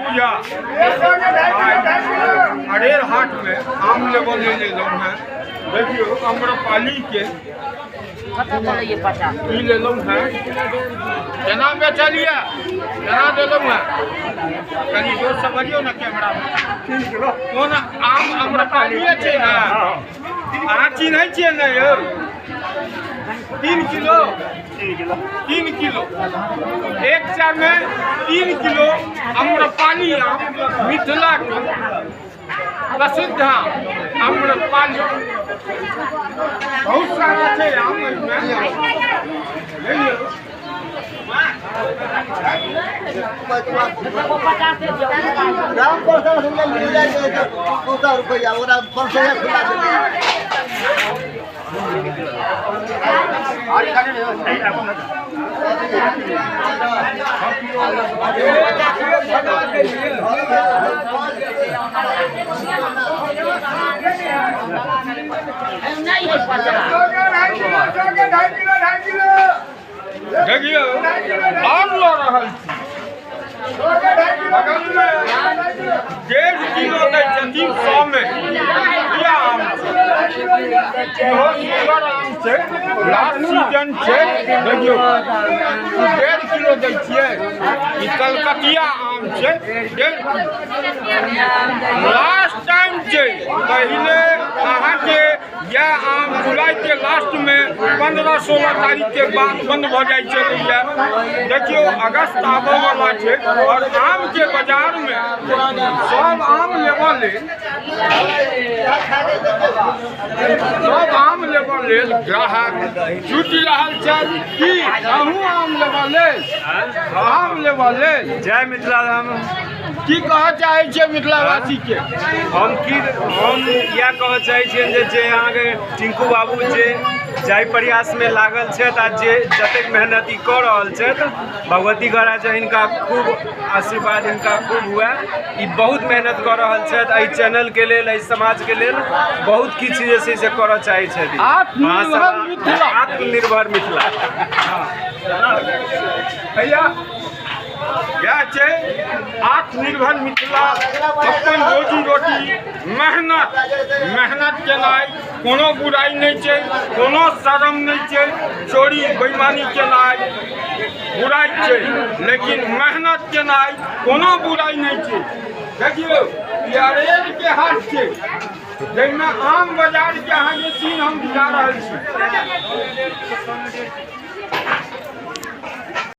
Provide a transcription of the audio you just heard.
पूजा अरेर हाट में आम लेबऽ लेल एलहुँ हेँ। देखियौ आम्रपाली के ई लेलहुँ हेँ। केना बेचलियै, केना देलहुँ हेँ, कनि जोर से बजियौ ने कैमरा में। कोन आम आम्रपालिए छै ने, अहाँ चिन्है छियै ने यौ? 3 किलो, 3 किलो एक सए में 3 किलो आम्रपाली आम, मिथिला के प्रसिद्ध आम आम्रपाली। बहुत सारा छै आम एहिमे। राम प्रसाद मिल जाए 200 रुपया, ओकरा 500 खुला देखियौ आम लऽ रहल छी। बगलमे 1.5 किलो दै छथिन 100 में। आम इहो सुगर आम छै, लास्ट सीजन छै। देखियौ 1.5 किलो दै छियै। ई कलकतिया आम छै, 1.5 किलो लास्ट टाइम छै। पहिले अहाँके यह आम जुलाई के लास्ट में 15-16 तारीख के बाद बंद भऽ जाइ छलैए। देखियौ अगस्त आबऽ वाला छै और आम के बाजार में सब आम लेबऽ लेल, सब आम लेबऽ लेल ग्राहक जुटि रहल छथि। की अहूँ आम लेबऽ लेल? आम लेबऽ लेल। जय मिथिला धाम। की कहऽ चाहै छियै मिथिलावासी के? हम इएह कहऽ चाहै छियनि जे अहाँके टिंकू बाबू जे जाहि प्रयासमे लागल छथि आ जे जतेक मेहनत ई कऽ रहल छथि, भगवती गरा जे हिनका खूब आशीर्वाद हिनका खूब हुए। ई बहुत मेहनत कऽ रहल छथि एहि चैनलके लेल, एहि समाजके लेल बहुत किछु जे छै से करऽ चाहै छथि। आत्मनिर्भर मिथिला, आत्मनिर्भर मिथिला। भैया इएह छै आत्मनिर्भर मिथिला। अपन रोजी रोटी मेहनत, मेहनत केनाइ कोनो बुराइ नहि छै, कोनो शरम नहि छै। चोरी बेईमानी केनाइ बुराइ छै, लेकिन मेहनत केनाइ कोनो बुराइ नहि छै। देखियौ ई अरेर के हाट छै, जाहिमे आम बाजार के अहाँके सीन हम दिखा रहल छी।